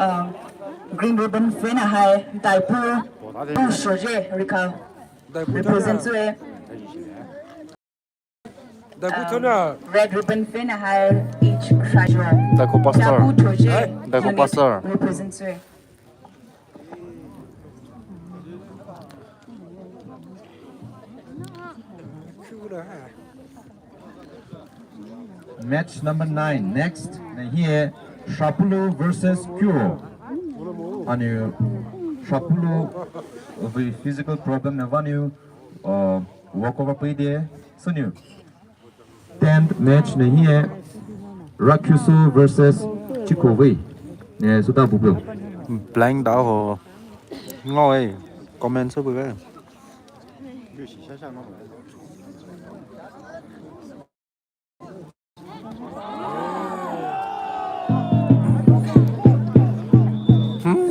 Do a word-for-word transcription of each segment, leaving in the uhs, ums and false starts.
Uh, green ribbon fena hai Daipu, Pu Shoje Rikha represent sue. Uh, red ribbon fena hai H Khrajo. Daiku pastor. Daipu Shoje Daiku unit pastor represent sue. Match number nine. Next, na hi Shapulu versus Kuro. Ana Shapulu vei physical problem na vanou, uh, walkover peide. Sünou tenth match na hi Rakuso versus Chikove. Ne suta bublo. Blank da ho. Ngao e. Comment sü bube.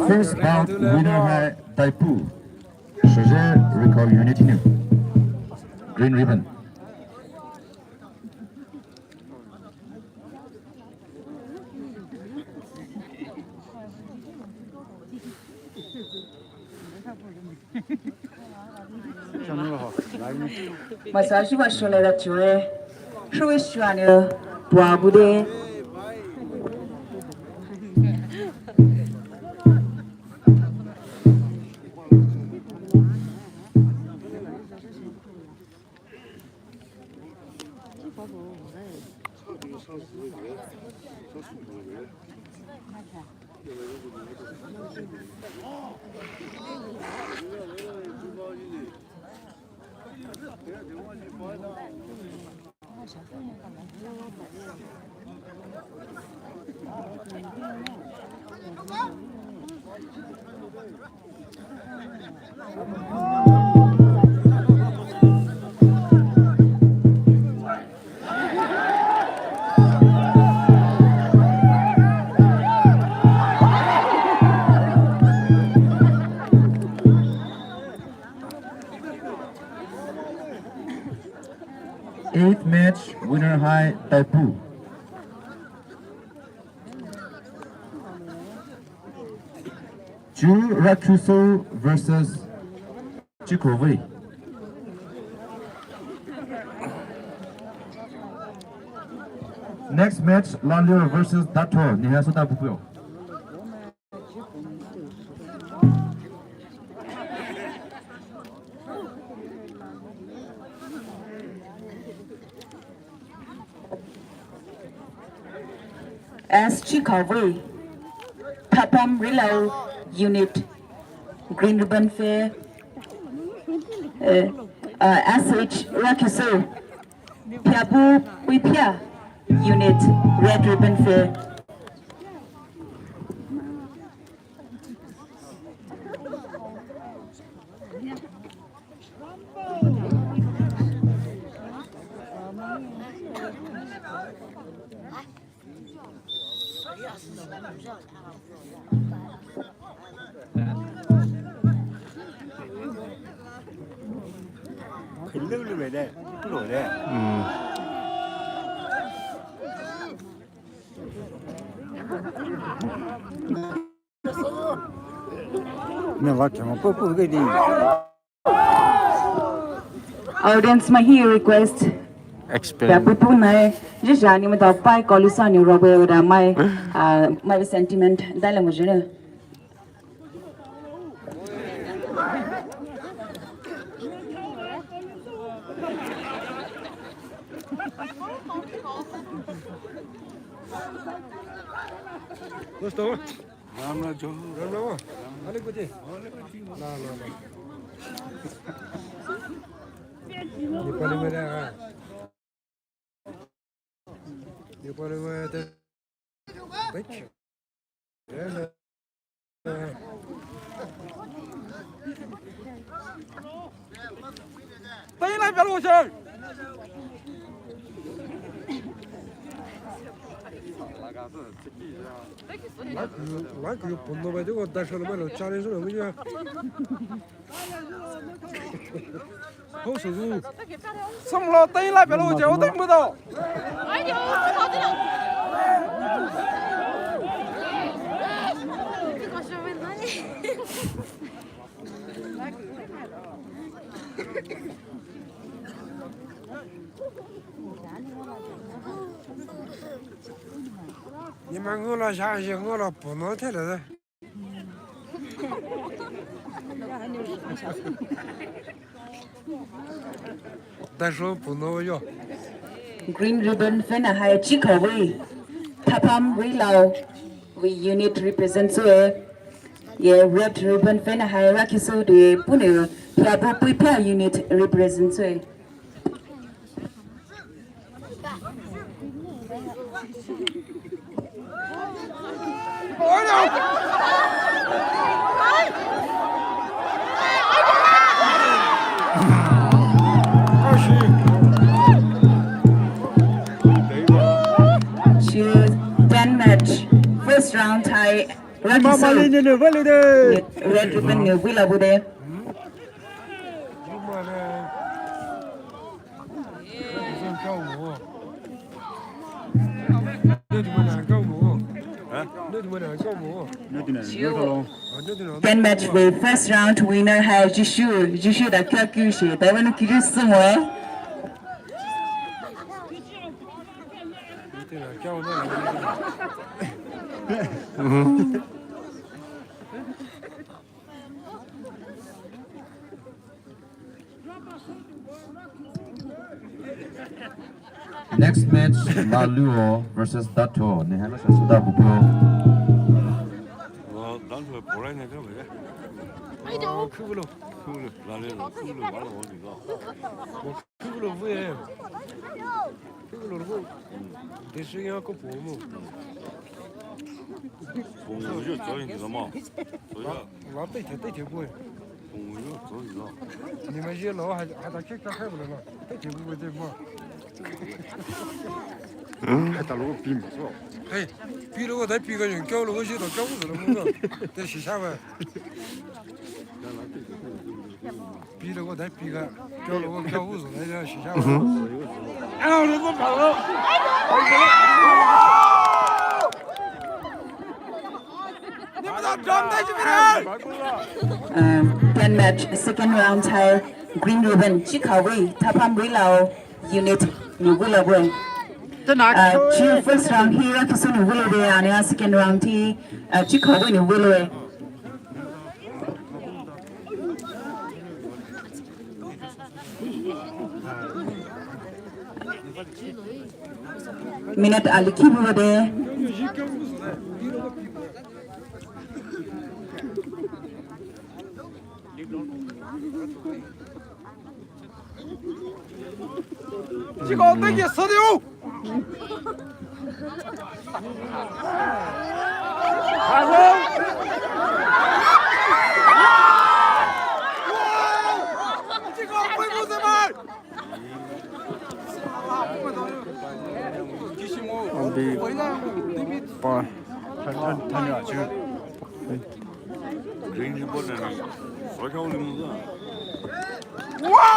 First bout winner hai Daipu. Shoje Rikha unit hinou. Green ribbon. Masa shuwa shole da chue. Shuwa shuwa ne bua bude. Eighth match, winner hai Daipu. Chu Rakuso versus Chikove. Next match, Lalio versus Dato. Ni ha suta bublo. S Chikove, Papam Rilau unit, green ribbon phe, uh, uh, S H Rakuso, Phiapu Puiphia unit, red ribbon phe. Audience mai hi request. Experience. Phiapu Puiphia nai, jijani mata pai kolusa ni robe oda mai, ah, mai sentiment dai la mujhe na. Let's do it. Ram राम जो। राम राम। अलिकति। ल, ल, ल। नेपालीमा रे, अँ। नेपालीमा त। तैँलाई बेला उठ्यो। लाइक, लाइक, यो फोन नभए त्यो दस साल भयो, चालिस साल भयो। हौ, सुजु। सम्लो तैँलाई बेला उठ्यो, तैँ बुझौ। 你们饿了下去，饿了不能退了。但是不能要。 Green ribbon phainahai Chikhaowei, Thapam Rilao, we unit represent sue. Ye red ribbon phainahai Rakisu de Pune, Phiabu Puipia unit represent sue. She ten match, first round tie, Rakisu, red ribbon ne wila bude. Ten match vei first round winner hai Jishu, Jishu da kya kyu shi, da wenu kyu sumo. Next match, Laluo versus Datho. Nehaila sasuda bubio. Um, ten match, second round hai Green Ribbon, Chikhaowei, Thapam Rilao unit ne wila bue. Uh, chi first round hi Rakisu ne wilo de, ane second round hi, uh, Chikhaowei ne wilo e. Minute ali ki bubade. Chiko teki sadiu.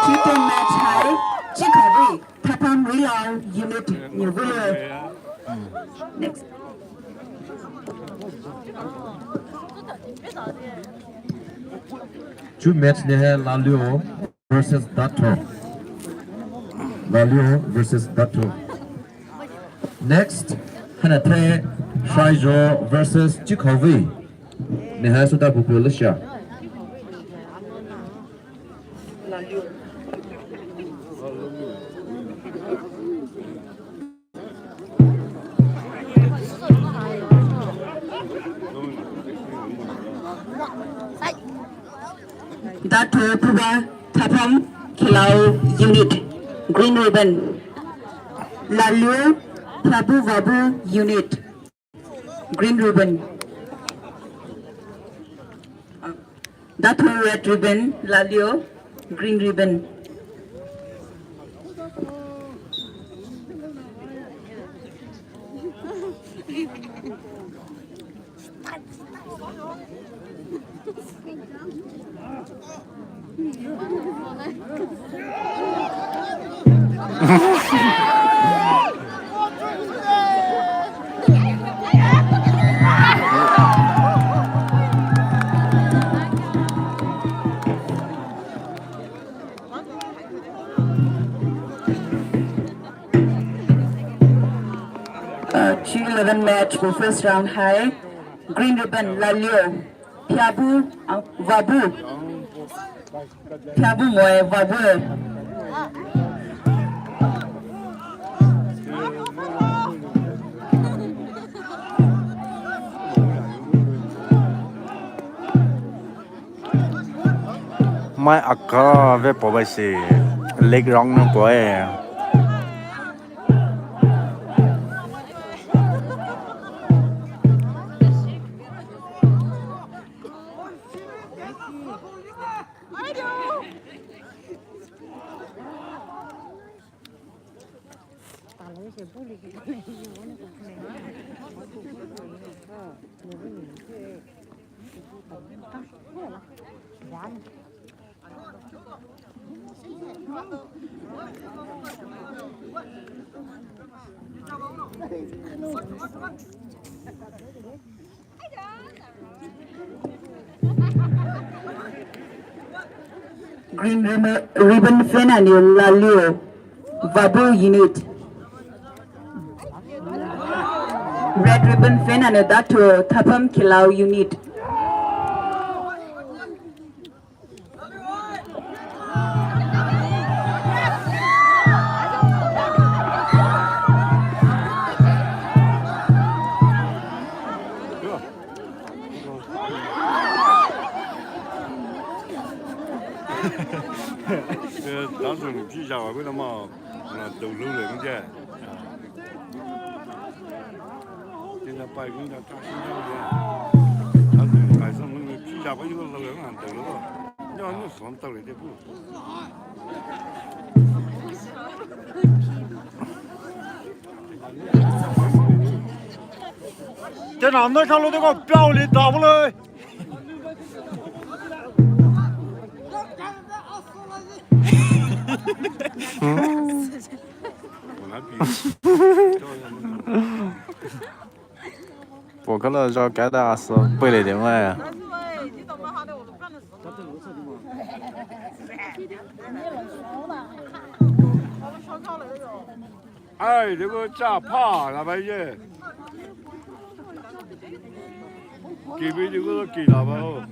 Chicken match hai, Chikhaowei, Thapam Rilao unit ne wilo. Next. Chu match ne hai Laluo versus Datho. Laluo versus Datho. Next, haina the Shaijo versus Chikhaowei. Neha suda bubio leshia. Datho Puba Thapam Khilao unit, green ribbon. Laluo Phiabu Vabu unit, green ribbon. Datho red ribbon, Laluo green ribbon. Uh, Match ko first round hai green ribbon lalio Phiabu, ah, Vabu. Phiabu moe Vabu. Mai aka ve po bai si leg round na po e. Green ribbon, ribbon fan ani lalio Vabu unit. Red ribbon fan ani Dato Thapam Khilau unit. Ơ, tao sung phi zha wa gu na ma, na dou lu le nge. Te na pai gu na ta sung zha le. Tao sung pai sung nge phi zha wa yu lu le na dou lu. Nyo nyo sung tao le te bu. Te na nai kha lu te ko piao le da bu le. Pua kala zha ka da aso pele de ma. Ai, de ko cha pha la bai ye. Ki bi de ko ki la ba o.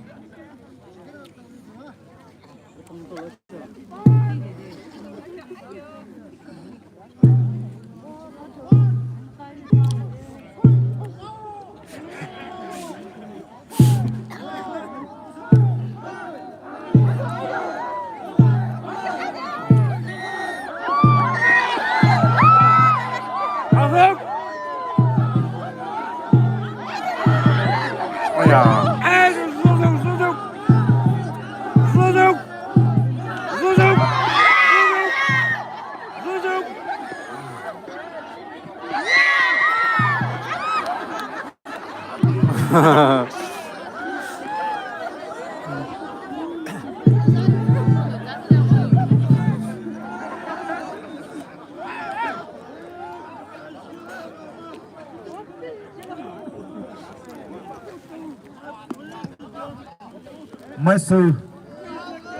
Maisou,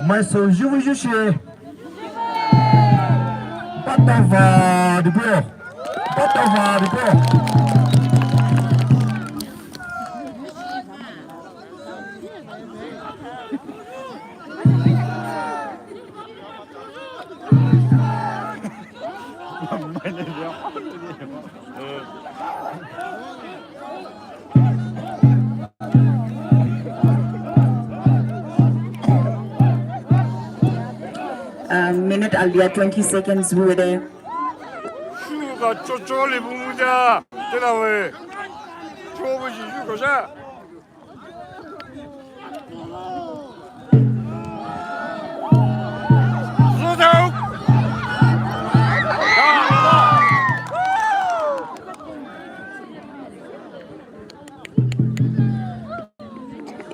maisou, juvu jushi. Batava de bro. Batava de bro. Uh, minute alia twenty seconds bude. Shuka chocho le bu mu ja. Tena we. Cho bu ji shuka sha.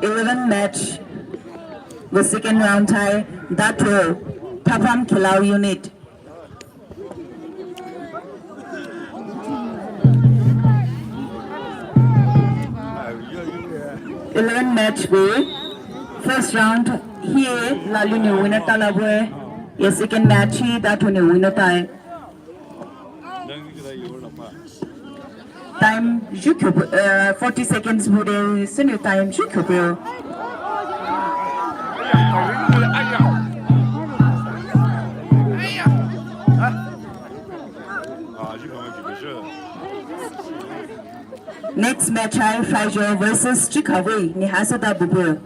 Eleven match, the second round tie, Dato Thapam Khilau unit. Eleven match we, first round hi Lalu ni winner tala we, ye second match hi Dato ni winner tai. Time zhukyo, uh, forty seconds bu de, sünou time zhukyo. Next match hai Freijo versus Chikhawi, ni hasada bubu.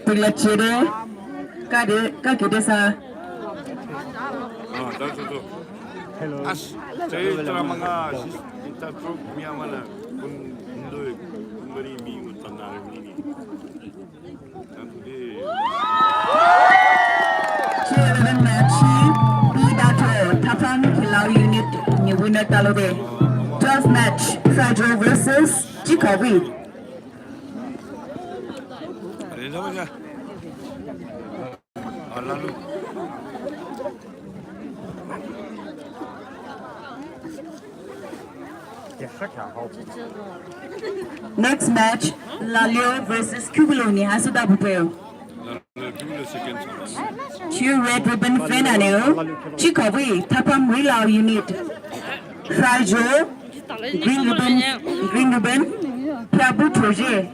Pila chere, kade, kakide sa. Ah, that's all. Hello. As, saya telah manga, sis, kita tu miamala, pun indoi, pun beri mi utana ini. Two eleven match, P Dato, Thapam Kilau unit, ni winner talode. Twelve match, Freijo versus Chikhawi. Next match, Lalio versus Kubulu ni hasada bubu. Two red ribbon fan aneo, Chikhawi, Thapam Rilau unit. Freijo, green ribbon, green ribbon, Pyabu Toje.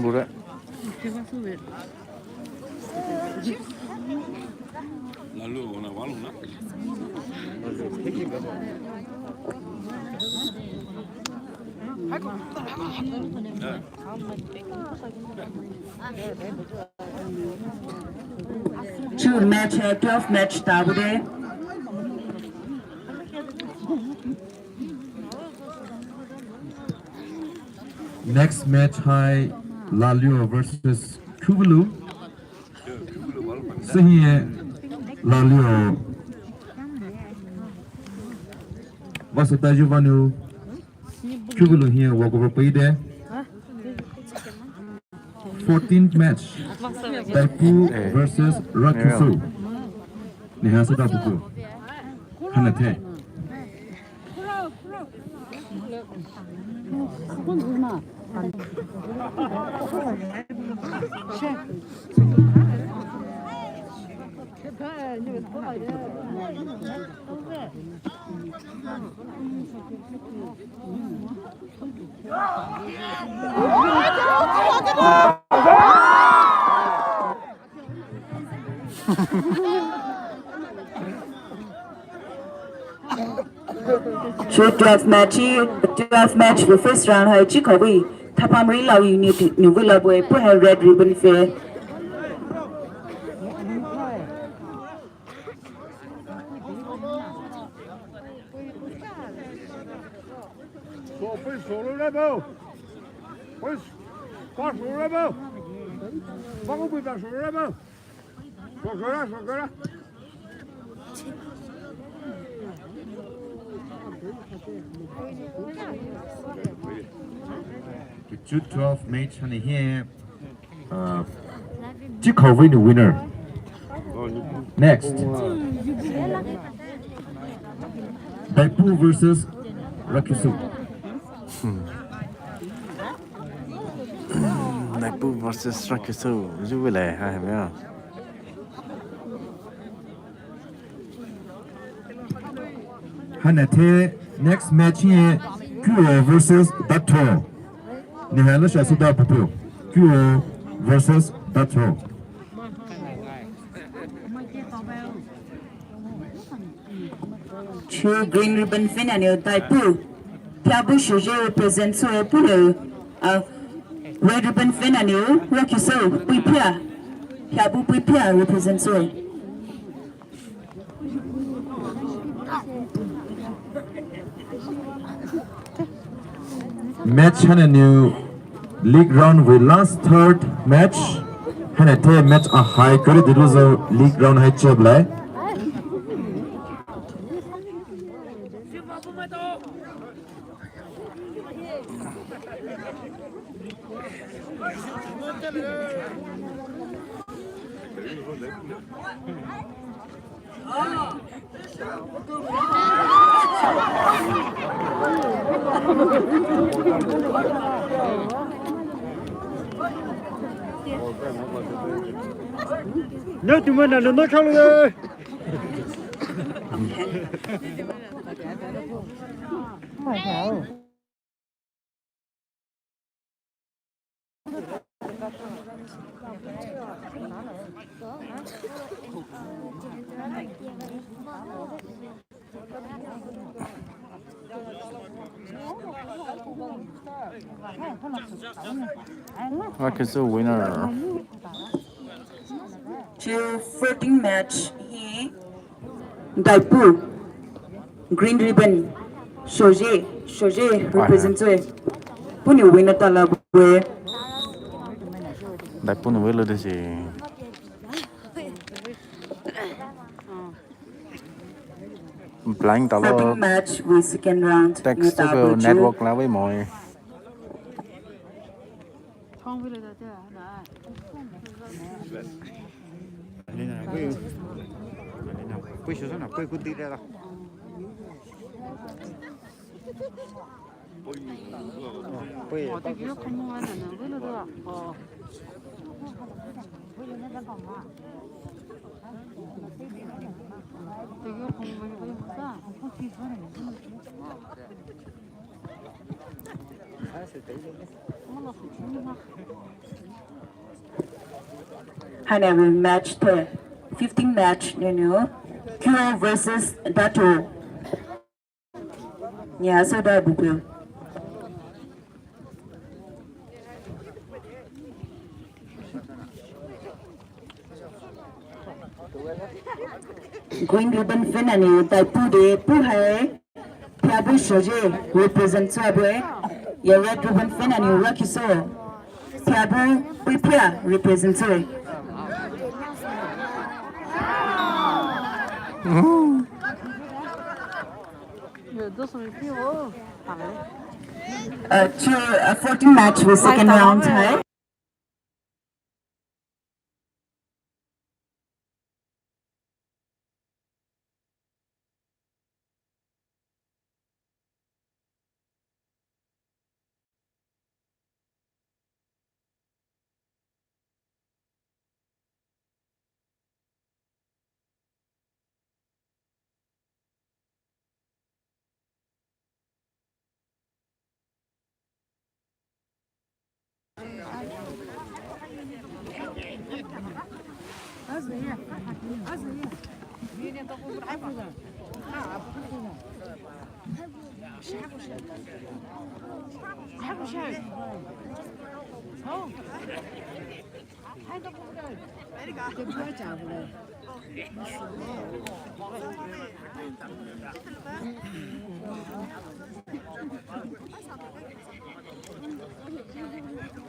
Bure. Two match hai, twelve match tabude. Next match hai Lalio versus Kubulu. Sühiye Lalio. Vasa taju vanu. Kubulu hiye walkover paide. Fourteenth match. Taipu versus Rakisu. Ni hasada bubu. Hanathe. Chu twelve match, twelve match bu first round hai Chikhawi, Thapam Rilau unit ni wila bu e pu hai red ribbon fe. Chu twelve match hani hiye. Uh, Chikhawi ni winner. Next. Daipu versus Rakisu. Hmm. Daipu versus Rakisu. Ju wile ha hemya. Hanathe next match ye Kuo versus Dato. Ni hai la sha suda pupu. Kuo versus Dato. Chu green ribbon fan aneo Daipu. Pyabu shuje represent soe pule. Ah, red ribbon fan aneo Rakisu Puipia. Pyabu Puipia represent soe. Match hananeo league round vei last third match. Hanathe match ahai kore diluzo league round hai cheblai. Nao tumai nalo nao chalo. Okay, so winner. Chu fourteen match hi Daipu, green ribbon, Shoje, Shoje represent sue. Puhnou winner tala bue. Daipu nou win lo de si. Blind talo. Fourteen match with second round. Text to network la wei moi. Haina win match the, fifteen match nunu, Kyo versus Dato. Nya so da buku. Green ribbon fan ani Daipu de pu hai. Phiabu Shoje represent sua bue. Ya red ribbon fan ani Rakiso. Phiabu Puiphia represent sue. Uh, to, uh, fourteen match with second round hai.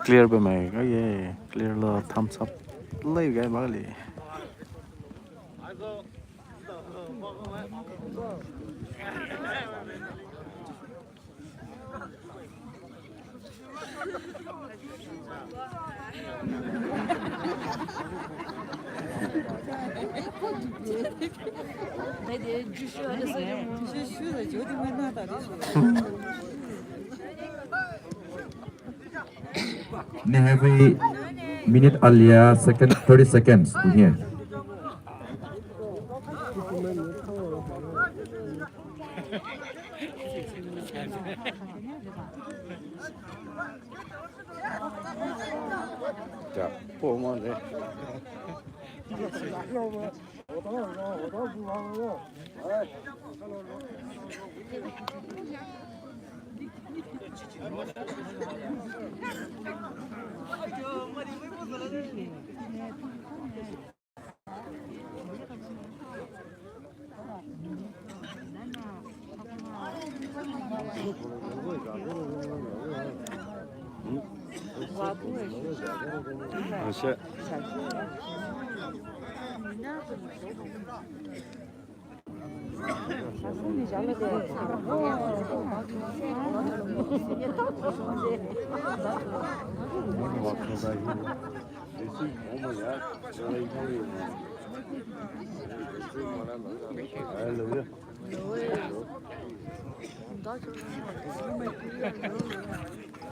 Clear bemai ka ye, clear lo thumbs up lei ga ba le. Next every minute alia second, thirty seconds to here.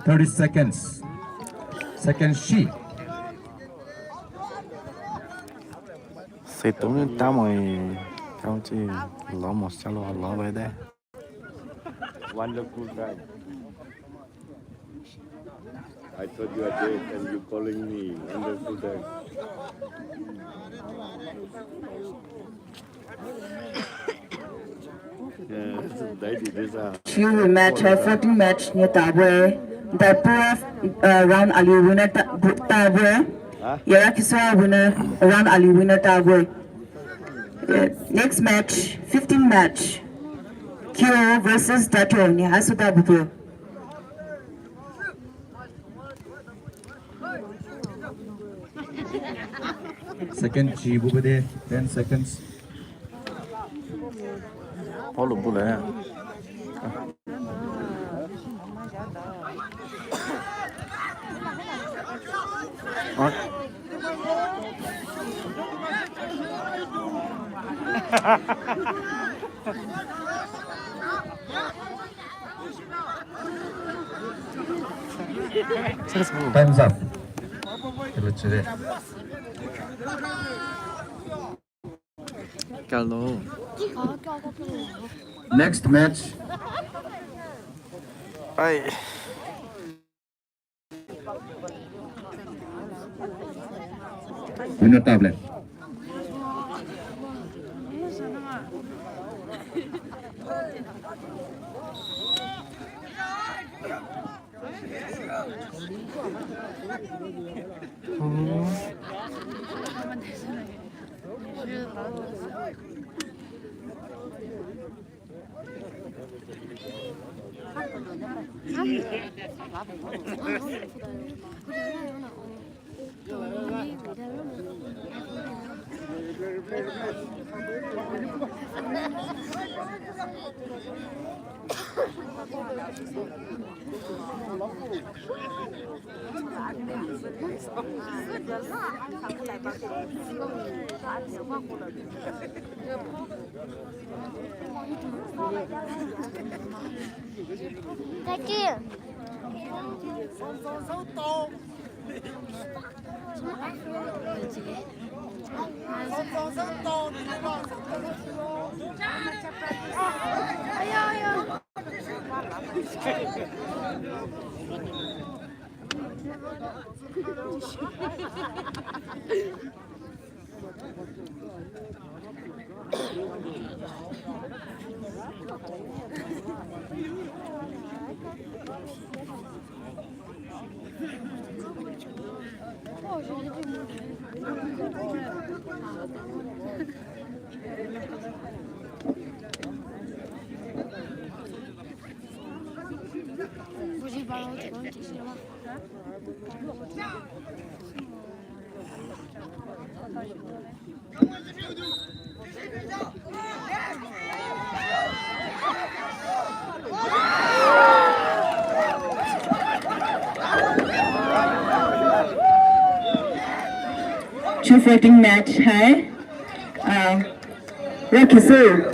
Thirty seconds. Second sheet. Seitung ni tamai tang chi lo mo salo lo bai de. Wonderful time. I thought you are dead and you calling me. Wonderful time. Chiu match hai fourteen match ni tabue. Daipur, uh, round ali winner ta-, bu-, tabue. Huh? Yara Kiswa winner, round ali winner tabue. Uh, next match, fifteen match. Kyo versus Dato ni hai sou tabue. Second chi bu bede, ten seconds. Paulo bu le. Ah. Time's up. Hello. Next match. Ai. Winner tablet. Chiu fighting match hai. Ah, Rakisu.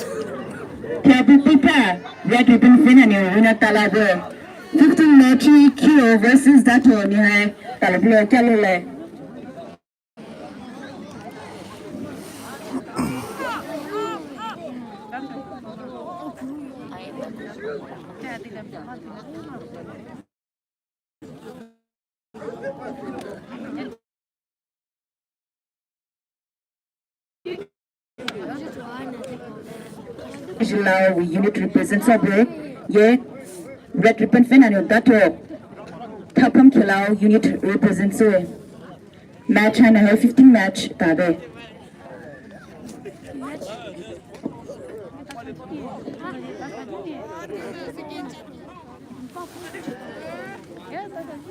Thiabu Pipa, Red Ribbon Fin ani winner talabo. Fifteen match Kyo versus Dato ni hai. Talabo kya lo le. Jilao unit represent sobo, ye Red Ribbon Fin ani Dato Thapam Khelao unit represent soe. Match haina hai fifteen match tabe.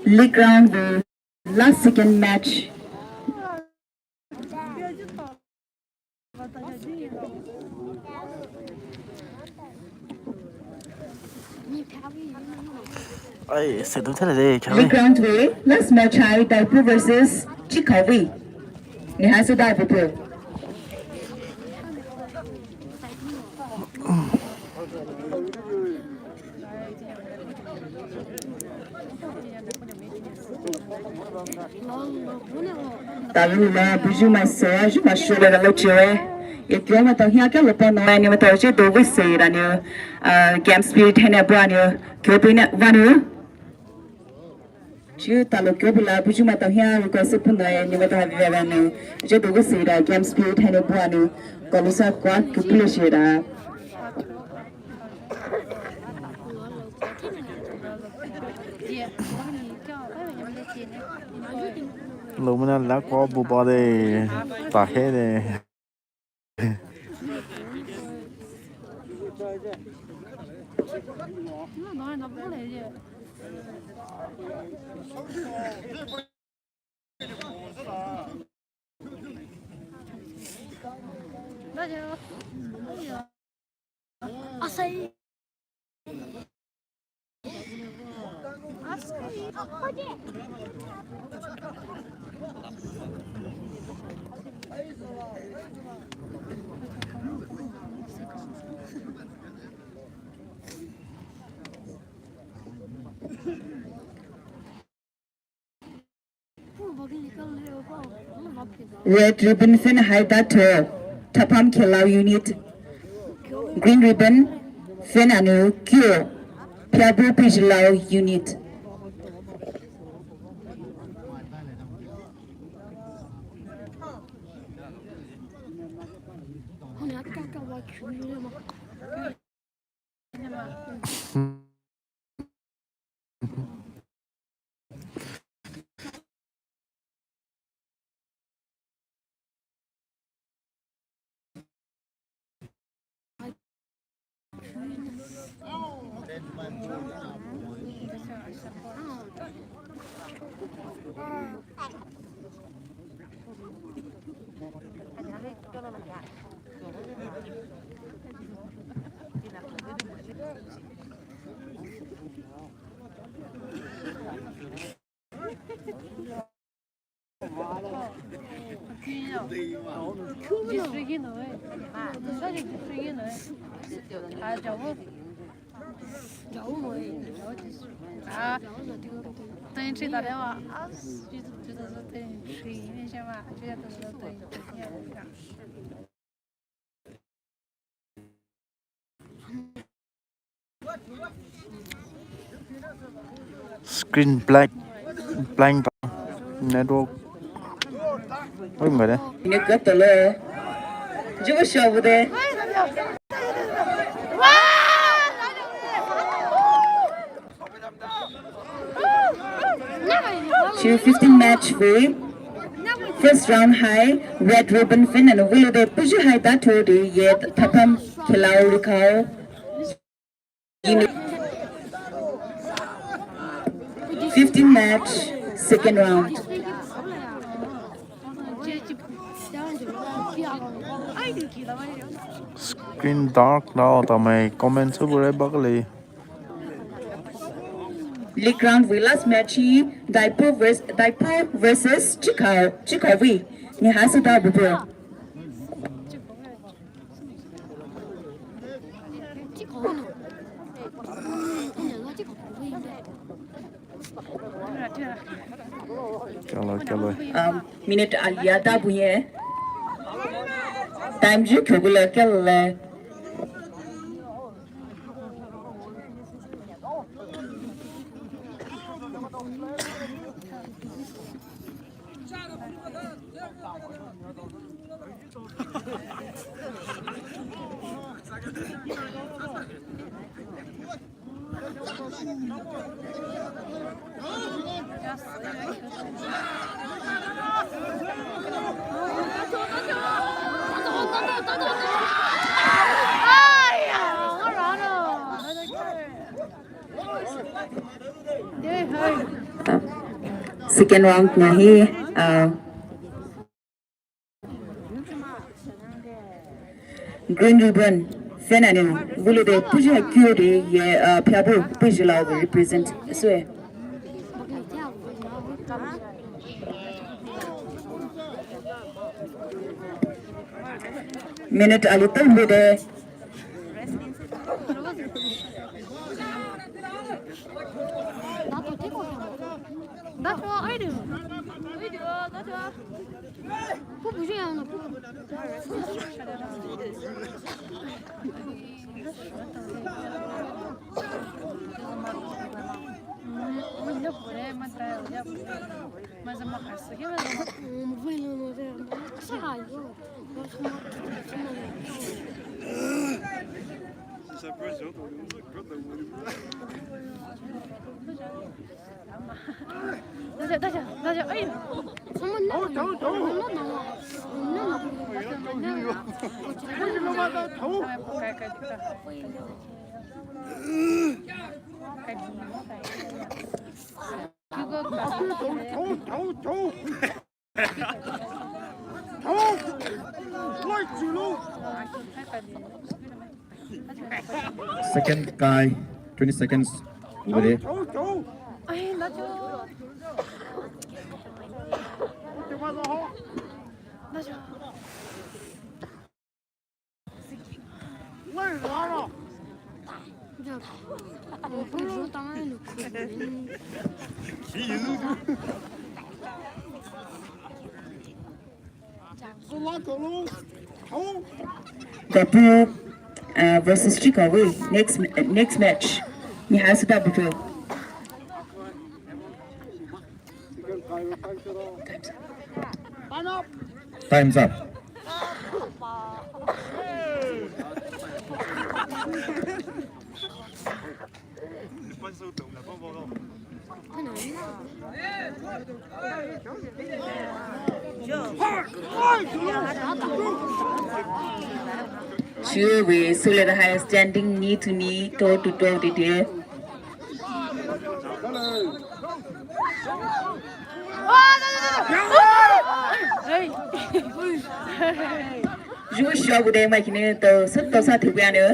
League round the last second match. Ai, se dum thele de, kya. League round vei, last match hai, Daipu versus Chikhaowui. Ni hai se Daipu. Talu la buju mai so, ju ma shu la lo chewe. E kyo ma tao hia kya lo pa no, ni ma tao che do vei se ra ni, ah, game speed hai ne bua ni, kyo pi ne va ni. Chu talo kyo bula buju ma tao hia request pu na ni ma tao ha veva nu. Je dogo sira game speed hai ne bua nu. Kolusa kwa kupule shira. Lomana la kwa buba de. Tahe de. Red ribbon fin hai Dato, Thapam Khelau unit. Green ribbon fin anu Kyo, Phiabu Pijilau unit. Screen black, blank network. Oi, mare. Ni ka tole. Jibo shabu de. Chu fifteen match vei first round hai red ribbon fin anu vilo de puju hai Dato de ye Thapam Khelau Rikhao. Fifteen match, second round. Screen dark now, tamai comment su bure bakle. League round vei last match hi Daipu vers-, Daipu versus Chikhao, Chikhaowui. Ni hasu da bubu. Kalo, kalo. Um, minute alia da buye. Time ju khogula kalo. Second round na hi, uh, green ribbon, Fena ne, vulu de puji ha kyo de ye, uh, pyabu puji la represent sue. Minute ali tambu de. Second guy, twenty seconds. Over there. Gapu, uh, versus Chicago. Next, next match. Ni ha suda buto. Time's up. Chiu we sule the highest standing knee to knee, toe to toe, dede. Ju shua bu de mai kine to sat to sa thiu ya ne.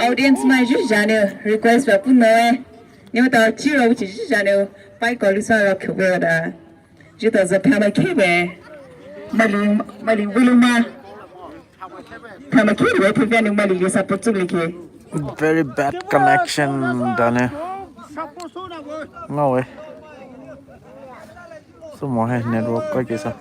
Audience mai ju ja ne request ba pu no e. Ni ta chi ro chi ja ne pai ko lu sa ro kyo ba da. Ju ta za pha mai khe be. Mali mali vulu ma. Very bad connection dane. Ngawe. Sumo hai network ka kisa.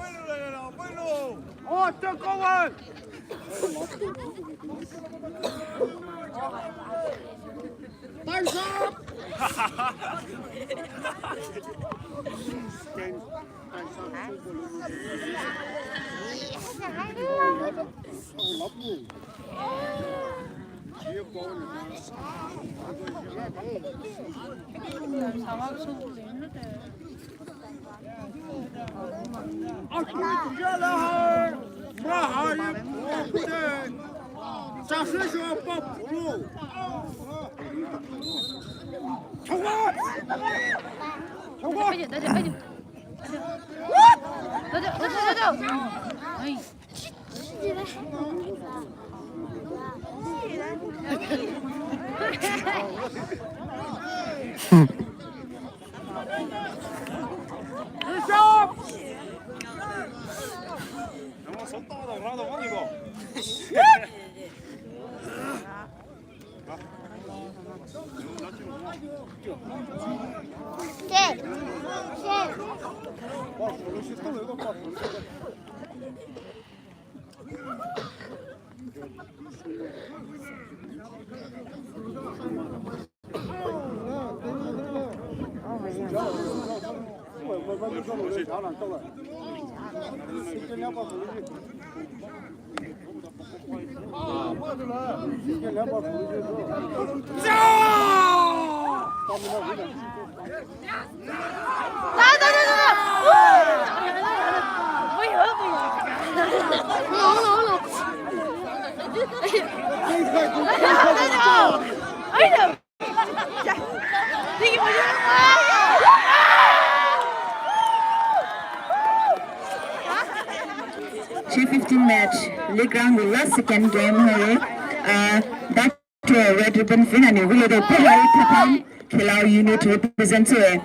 Fifteen match, league round vei last second game hai. Uh, that, uh, red ribbon fin ani vei le de pehai Thapam Khelau unit represent sue.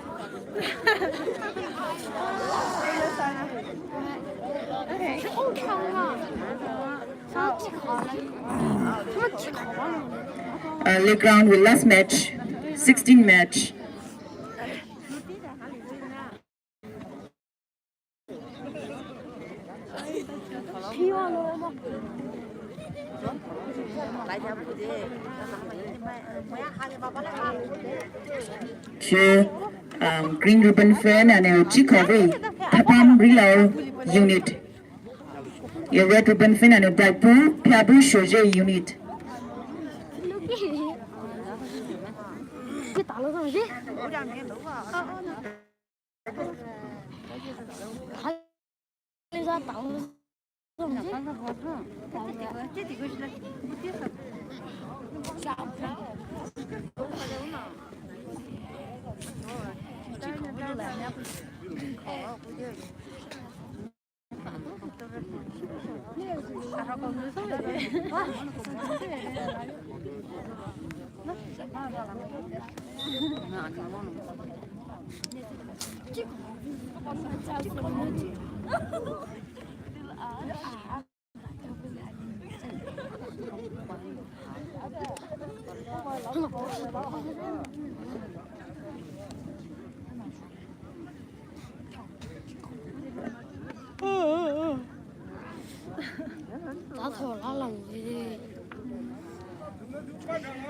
Uh, league round vei last match, sixteen match. Chu, um, green ribbon fin ani Chikhawi, Thapam Rilau unit. Ye red ribbon fin ani Daipu, Phiabu Shoje unit.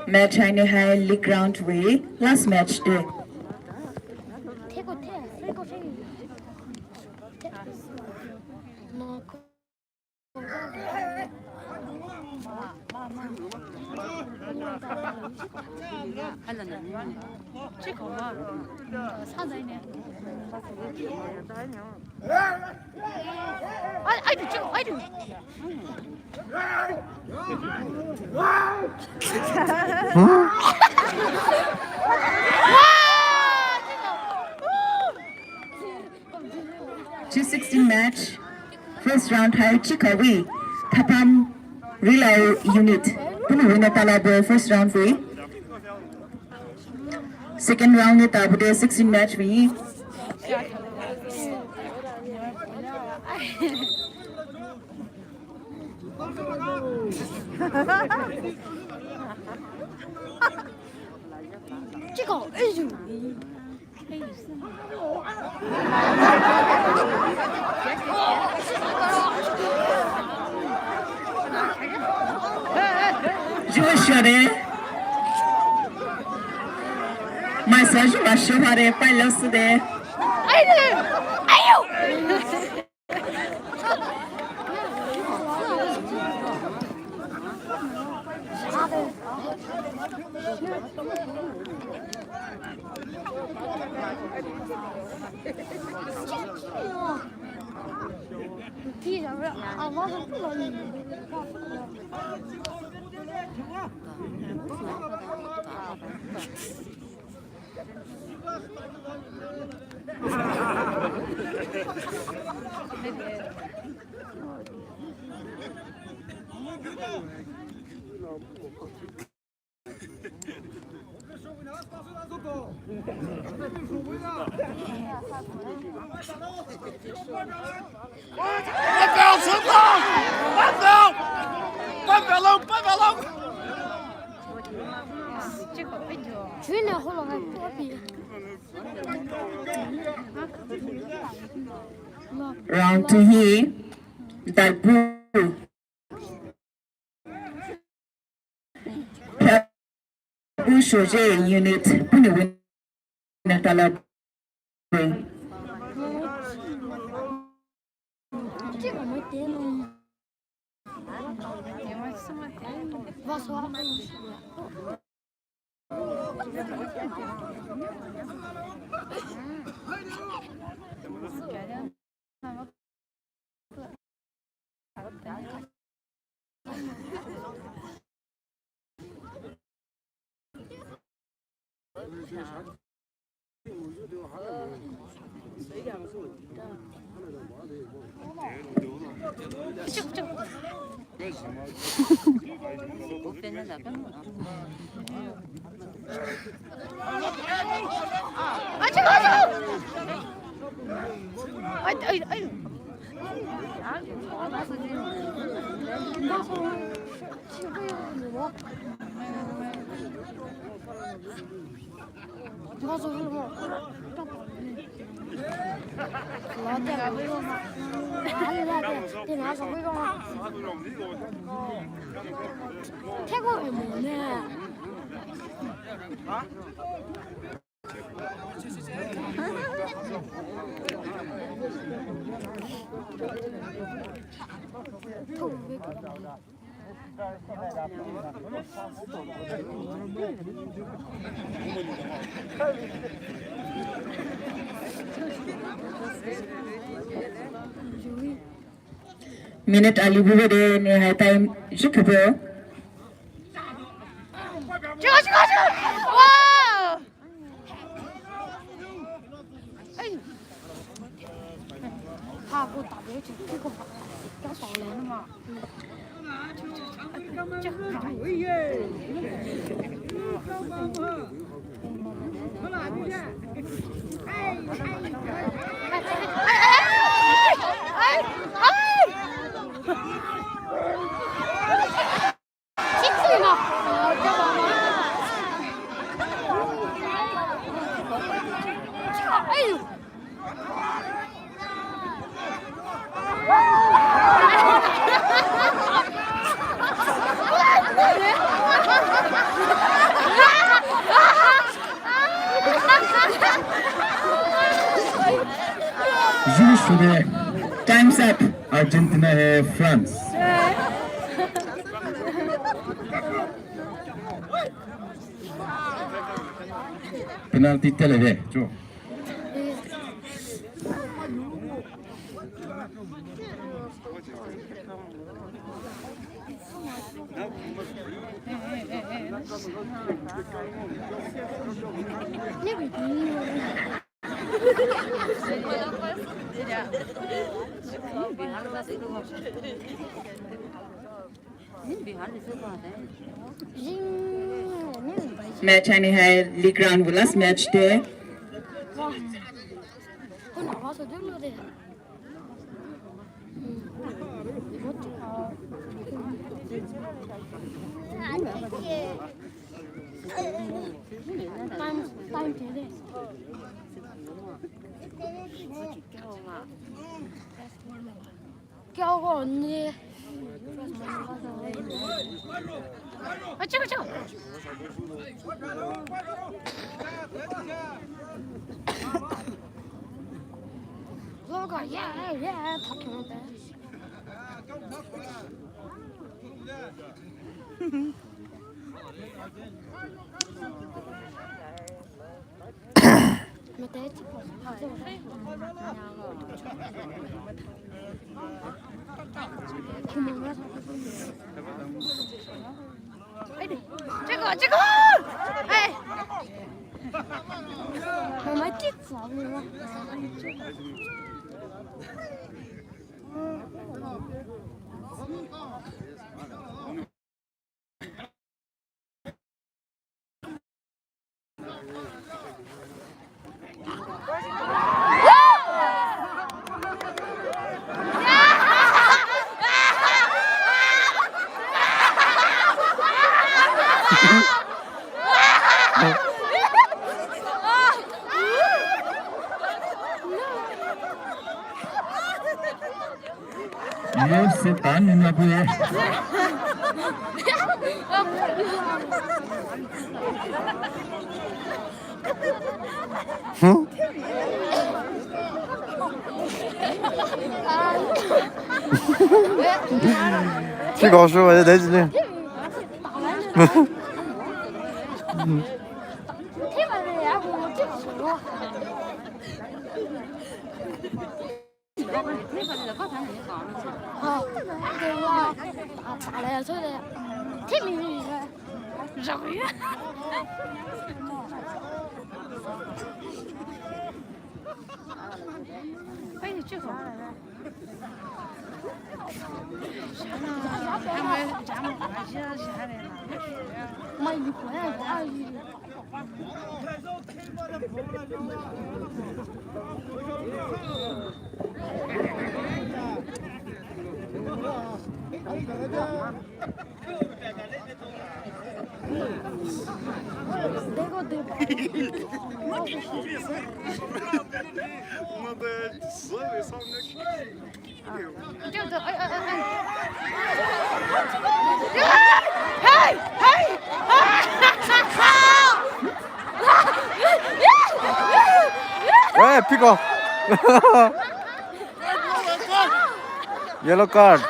Match hai ni hai league round vei last match de. Two sixteen match, first round hai Chikhawi, Thapam Rilau unit. Punu wina tala bo first round vei. Second round ni tabu de sixteen match vei. Joshua de. Maisa Joshua de, pilot de. Ayo! Round two hi, Daipu. Phiabu Shoje unit, punu wina tala. Minute ali bu de ne hai time jikhe. Wow! Time's up. Argentina hai France. Penalty tele de, cho. Match ani hai league round bu last match de. Yo, setan ni na bu e. Hmm? Chi gao shu wa de de ni. Hey, pick up. Yellow card.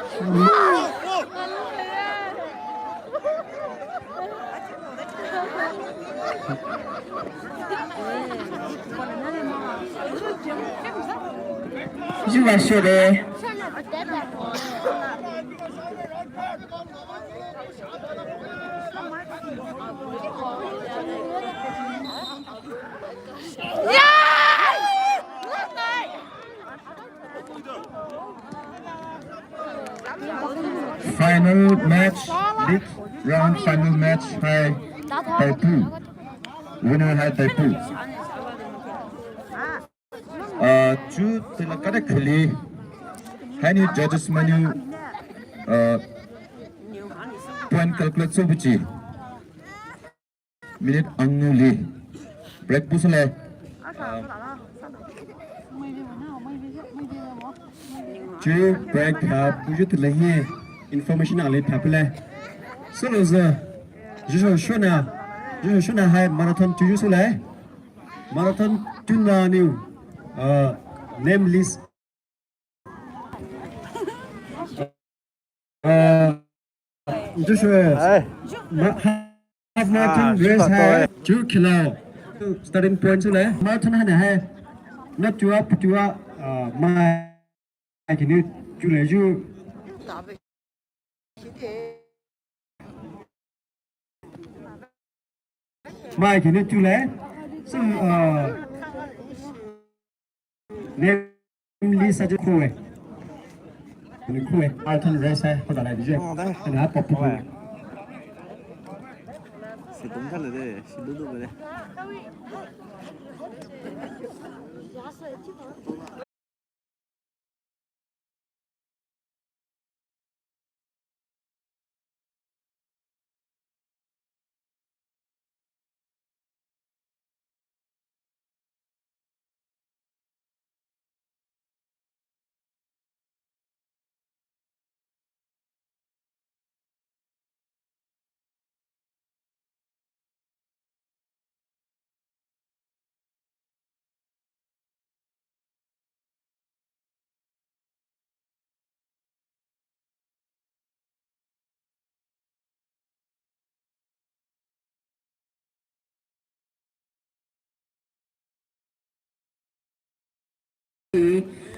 Final match, league round final match hai taipu. Winner hai taipu. Uh, chu tela kada khali. Hainiu judges mainiu, uh, point calculate soubuchi. Minute angnu li. Break pusu le. Chu break ha puyu tulahi information ali thapile. Solo ze. Joshua Shona. Joshua Shona hai marathon chuyu sule. Marathon tuna niu. Uh, name list. Uh, Joshua, hai. Ma-, half marathon race hai. Chu khilao. Starting point chu le. Marathon hai na hai. Na chua, chua, uh, mai kini chu le chu. Mai kini chu le. So, uh, name list sa chu khue. Ni khue. Marathon race hai. Kho da lai di je. Oh, dai. Ni ha pop pop. Sidum thale de. Sidum du de.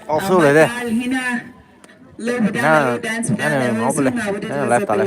Off show le de. Na, na, na, off le. Na, live ta le.